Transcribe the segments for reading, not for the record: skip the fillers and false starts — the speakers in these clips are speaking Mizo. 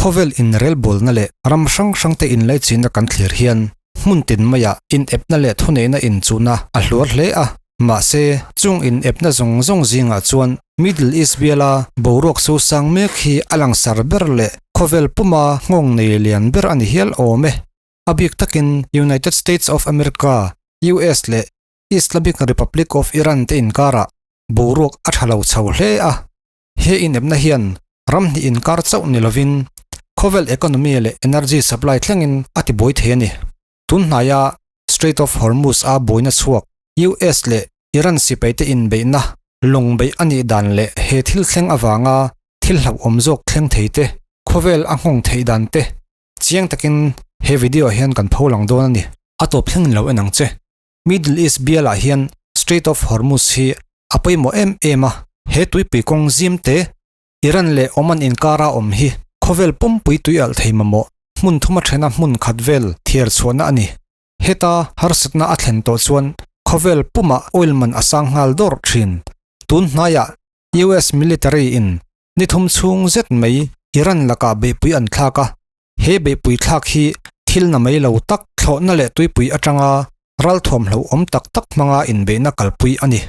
Khawvel inrelbawlna leh ram hrang hrangte inlaichinna kan thlir hian hmun tin maiah inepna leh thuneihna inchuhna a hluar hle a. Mahse, chung inepna zawng zawng zingah chuan Middle East biala boruak sosang mek hi a langsar ber leh khawvel puma nghawng nei lian ber a ni hial awm e. A bik takin United States of America, US, leh Islamic Republic of Iran te inkarah boruak a tha lo chho hle a. He inepna hian ram hnih inkar chauh ni lovin khawvel economy leh energy supply thlengin a tibuai thei a ni. Tun hnaia Strait of Hormuz a buaina chhuak US leh Iran sipaite inbeihna lawng beih a nih dan leh he thil thleng avanga thil hlauhawm zawk thleng thei te, khawvel a nghawng theih dan te chiang takin he video ah hian kan pho lang dawn a ni. A tawp thlengin lo en ang che. Middle East bialah hian Strait of Hormuz hi a pawimawh em em a, he tuipui kawng zim te, Iran leh Oman inkara awm hi khawvel pumpui tui alh thei mamawh hmun thuma thena hmun khat vel thiar chhuahna a ni. Heta harsatna a thlen tawh chuan khawvel pumah oil man a sang nghal dawrh thin. Tun hnaiah US military in ni thum chhung zet mai Iran lakah beihpui an thlak a, He beihpui thlak hi thil na mai lo tak thlawhna leh tuipui atanga ralthuam hlauhawm tak tak hmanga inbeihna kalpui a ni.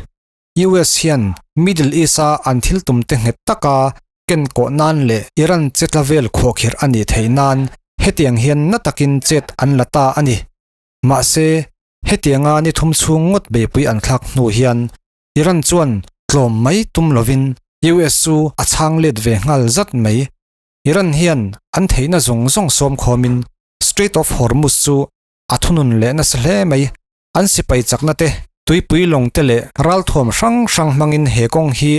US hian Middle East-a an thil tumte nghet taka ken kawh nan leh Iran chetla vel khuahkhirh a nih theih nan hetiang hian na takin chet an la ta a ni. Mahse, hetianga ni thum chhung ngawt beihpui an thlak hnu hian Iran chuan tlawm mai tum lovin US chu a chhang let ve nghal zat mai. Iran hian an theihna zawng zawng sawm khawmin Strait of Hormuz chu a thunun leh nasa hle mai. An sipai chakna te, tuipui lawng te leh ralthuam hrang hrang hmangin he kawng hi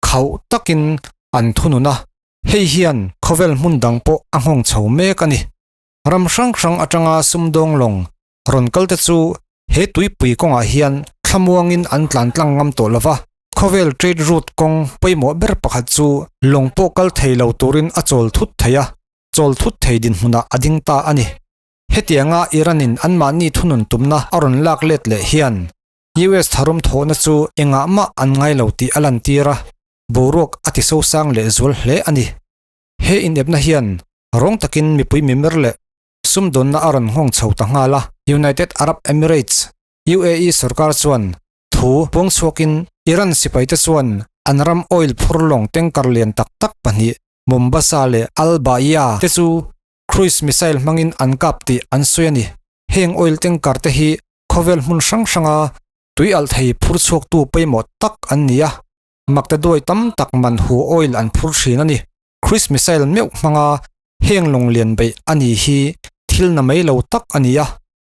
khauh takin an thunun a, hei hian khawvel hmun dang pawh a nghawng chho mek a ni. Ram hrang hrang atanga sumdawng lawng rawn kal te chu he tuipui kawngah hian thlamuangin an tlan tlang ngam tawh lo va, khawvel trade route kawng pawimawh ber pakhat chu lawng pawh kal thei lo turin a chawl thut thei a, chawl thut thei dinhmunah a ding ta a ni. Hetianga Iran-in anmahni thunun tumna a rawn lak let leh hian US tharum thawhna chu engah mah an ngai lo tih a lantir a, boruak a ti sosang lehzual hle a ni. He inepna hian rawng takin mipui mimir leh sumdawnna a rawn nghawng chho ta nghal a. United Arab Emirates, UAE, sorkar chuan thu puang chhuakin Iran sipaite chuan an ram oil phur lawng tanker lian tak tak pahnih Mombasa leh Al Bahia te chu cruise missile hmangin an kap tih an sawi a ni. Heng oil tanker te hi khawvel hmun hrang hranga tui alh thei phur chhuaktu pawimawh tak an ni a, maktaduai tam tak man hu oil an phur thin a ni. Cruise missile meuh hmanga heng lawng lian beih a ni hi thil na mai lo tak a ni a,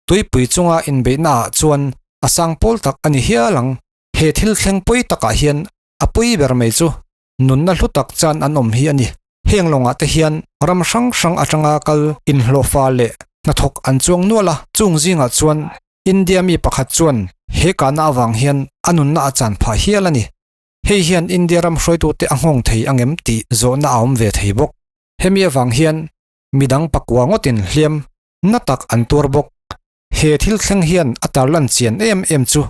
tuipui chunga inbeihna ah chuan a sang pawl tak a ni hial ang. He thil thleng pawi takah hian a pawi ber mai chu nunna hlu tak chan an awm hi a ni. Heng lawngah te hian ram hrang hrang atanga kal inhlawhfa leh hnathawk an chuang nual a, chung zingah chuan India mi pakhat chuan he kahna avang hian a nunna a chan phah hial a ni. Hei hian India ram hruaitute a nghawng thei angem tih zawhna a awm ve thei bawk. Hemi avang hian midang pakua ngawtin hliam na tak an tuar bawk. He thil thleng hian a tarlan chian em em chu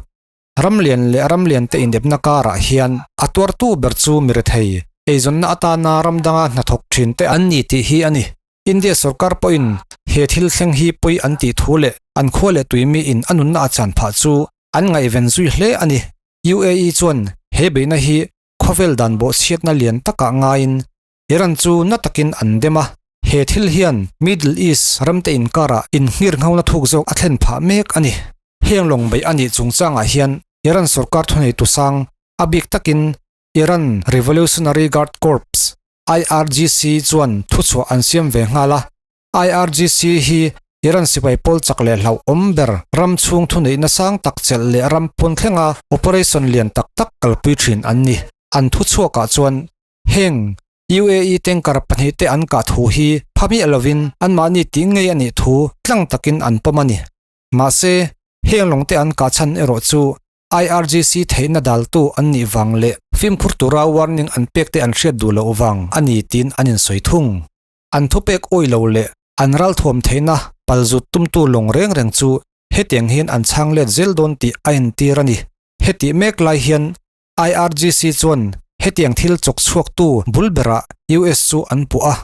ramlian leh ramliante inepna karah hian a tuartu ber chu mi rethei, eizawnna atana ram danga hnathawk thinte an ni tih hi a ni. India sorkar pawhin he thil thleng hi pawi an tih thu leh an khua leh tuimi in a nunna a chan phah chu an ngaihven zui hle a ni. UAE chuan he beihna hi khawvel dan bawhchhiatna lian takah ngaiin Iran chu na takin an dem a, he thil hian Middle East ramte inkarah innghirnghona thuk zawk a thlen phah mek a ni. Heng lawng beih a nih chungchangah hian Iran sorkar thuneitu sang, a bik takin Iran Revolutionary Guard Corps, IRGC, chuan thuchhuah an siam ve nghal a, IRGC hi Iran sipai pawl chak leh hlauhawm ber ram chhung thuneihna sang tak chelh leh ram pawn thlenga operation lian tak tak kalpui thin an ni. An thuchhuakah chuan heng UAE tanker pahnihte an kah thu hi pha miah lovin anmahni tih ngei a nih thu tlang takin an pawm a ni. Mahse, heng lawngte an kah chhan erawh chu IRGC theihna daltu an nih vang leh fimkhur tura warning an pekte an hriat duh loh vang a ni tiin an insawi thung. An thupek awih lo leh an ralthuam theihna palzut tumtu lawng reng reng chu hetiang hian an chhang let zel dawn tih a entir a ni. Hetih mek lai hian IRGC chuan hetiang thil chawk chhuaktu bul berah US chu an puh a.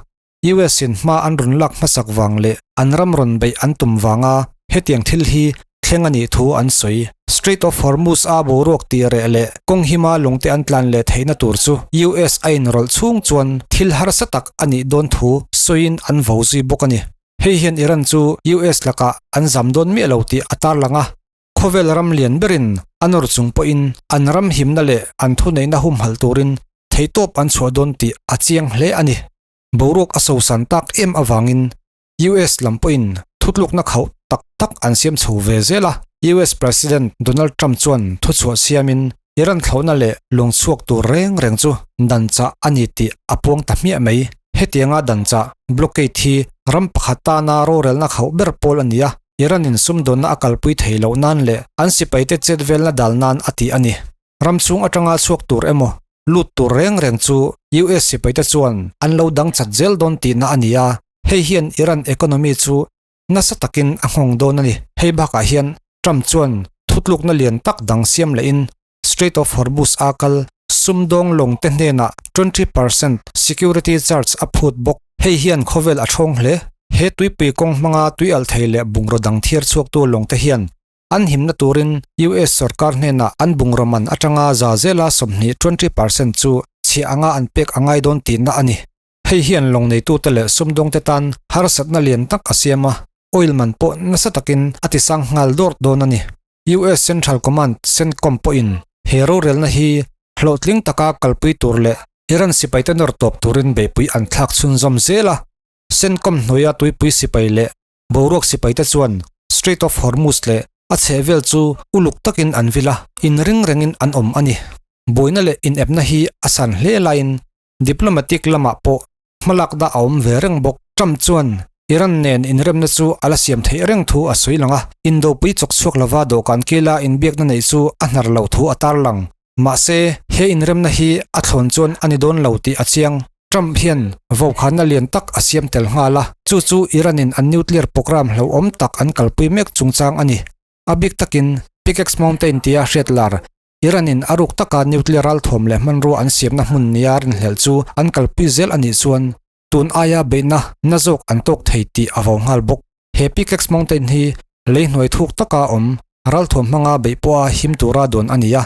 US in hma an rawn lak hmasak vang leh an ram rawn beih an tum vanga hetiang thil hi thleng a nih thu an sawi. Strait of Hormuz a boruak tih reh leh kawng hima lungte an tlan leh theihna tur chu US a inrawlh chhung chuan thil harsa tak a nih dawn thu sawiin an vo zui bawk a ni. Hei hian Iran chu US lakah an zam dawn miah lo tih a tarlang a. Khawvel ram lian berin a nawr chung pawhin an ram himna leh an thuneihna humhalh turin theihtawp an chhuah dawn tih a chiang hle a ni. Boruak a sosan tak em avangin US lam pawhin thutlukna khauh tak tak an siam chho ve zel a. US President Donald Trump chuan thuchhuah siamin Iran thlauhna leh lungchhuak tur reng reng chu dan chah a ni tih a puang ta hmiah mai. Hetianga dan chah, blockade, hi ram pakhat tana rorelna khauh ber pawl a ni a, Iran-in sumdawnna a kalpui thei loh nan leh an sipaite chet velna dal nan a ti a ni. Ram chhung atanga chhuak tur emaw, lut tur reng reng chu US sipaite chuan an lo dang chat zel dawn tihna a ni a, hei hian Iran economy chu nasa takin a nghawng dawn a ni. Hei bakah hian Trump chuan thutlukna lian tak dang siam lehin Strait of Hormuz a kal sumdawng lawng te hnenah 20% security charge a phut bawk. Hei hian khawvel a thawng hle. He tuipui kawng hmanga tui alh thei leh bungraw dang thiar chhuaktu lawng te hian an himna turin US sorkar hnenah an bungraw man atanga za zela 20, 20%, chu chhiah anga an pek a ngai dawn tihna a ni. Hei hian lawng neitute leh sumdawngte tan harsatna lian tak a siam a, oil man pawh nasa takin a tisang nghal dawr dawn a ni. US Central Command, CENTCOM, pawhin he rorelna hi hlawhtling taka kalpui tur leh Iran sipaite nawr tawp turin beihpui an thlak chhunzawm zel a. CENTCOM hnuaia tuipui sipai leh boruak sipaite chuan Strait of Hormuz leh a chhehvel chu uluk takin an vil a, inring rengin an awm a ni. Buaina leh inepna hi a san hle laiin Diplomatic lamah pawh hmalak dah a awm ve reng bawk. Trump chuan Iran nen inremna chu a la siam theih reng thu a sawi lang a, indopui chawk chhuak lova dawhkan kila inbiakna neih chu a hnar loh thu a tarlang. Mahse, he inremna hi a thlawn chuan a ni dawn lo tih a chiang. Trump hian vokhanna lian tak a siam tel nghal a, chu chu Iran-in an nuclear programme hlauhawm tak an kalpui mek chungchang a ni. A bik takin Pickaxe Mountain tia hriat lar Iran-in a ruk taka nuclear ralthuam leh hmanrua an siamna hmun nia rinhlelh chu an kalpui zel a nih chuan tun aia beihna na zawk an tawk thei tih a vau nghal bawk. He Pickaxe Mountain hi lei hnuai thuk taka awm ralthuam hmanga beih pawha him tura dawn a ni a,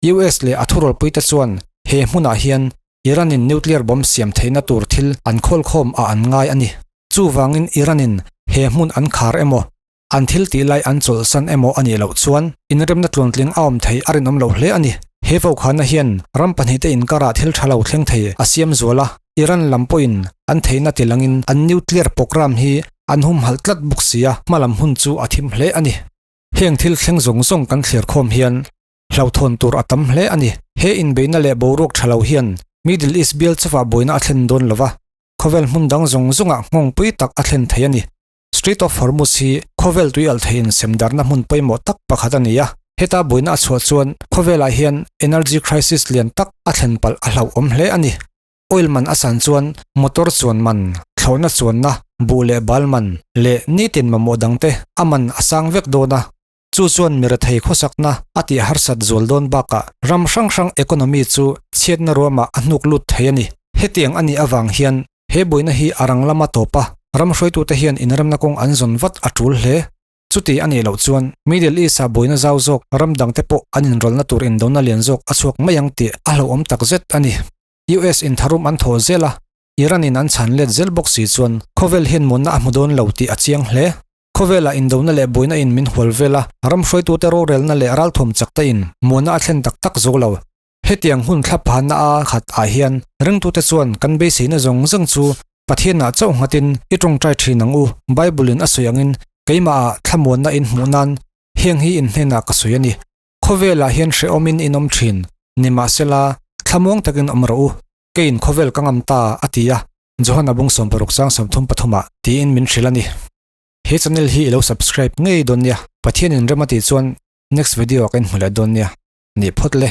US leh a thurawlpuite chuan he hmunah hian Iran-in nuclear bomb siam theihna tur thil an khawlkhawm a an ngai a ni. Chuvangin Iran-in he hmun an khar emaw An thil tih lai an chawlhsan emaw a nih loh chuan inremna tluantling a awm thei a rinawm lo hle a ni. He vokhana hian ram pahnihte inkarah thil tha lo thleng thei a siam zual a, Iran lam pawhin an theihna tilangin an nuclear programme hi an humhalh tlat bawk si a, hmalam hun chu a thim hle a ni. Heng thil thleng zawng zawng kan thlir khawm hian hlauhthawn tur a tam hle a ni. He inbeihna leh boruak tha lo hian Middle East bial chauhah buaina a thlen dawn lo va, khawvel hmun dang zawng zawngah nghawngpui tak a thlen thei a ni. Strait of Hormuz hi khawvel tui alh theiin semdarna hmun pawimawh tak pakhat a ni a, heta buaina a chhuah chuan khawvelah hian energy crisis lian tak a thlen palh a hlauhawm hle a ni. Oil man a san chuan motor chuan man, thlawhna chuanna, buh leh bal man leh nitin mamawh dangte a man a sang vek dawn a, chu chuan mi rethei khawsakna a tih harsat zual dawn bakah ram hrang hrang economy chu chhiatna ruamah a hnuk lut thei a ni. Hetiang a nih avang hian He buaina hi a rang lama tawp a, ram hruaitute hian inremna kawng an zawn vat a tul hle. Chuti a nih loh chuan Middle East-a buaina zau zawk ram dangte pawh an inrawlhna tur indona lian zawk a chhuak mai ang tih a hlauhawm takzet a ni. US in tharum an thaw zel a, Iran in an chhan let zel bawk si chuan khawvel hian muanna a hmu dawn lo tih a chiang hle. Khawvelah indona leh buaina in min hual vel a, ram hruaitute rorelna leh ralthuam chakte in muanna a thlen tak tak zo lo. Hetiang hun thla phanna a khat ah hian ringtute chuan kan beiseina zawng zawng chu Pathianah chauh nghatin i tawngtai thin ang u. Bible in a sawi angin keimah ah thlamuanna in hmuh nan heng hi in hnenah ka sawi a ni. Khawvelah hian hrehawmin in awm thin, nimahsela thlamuang takin awm rawh u, keiin khawvel ka ngam ta a ti a, Johana bung 60 chang 33 ah tiin min hrilh a ni. He channel hi i lo subscribe ngei dawn nia, Pathianin rem a tih chuan next video ah ka inhmu leh dawn nia. Nih phawt le.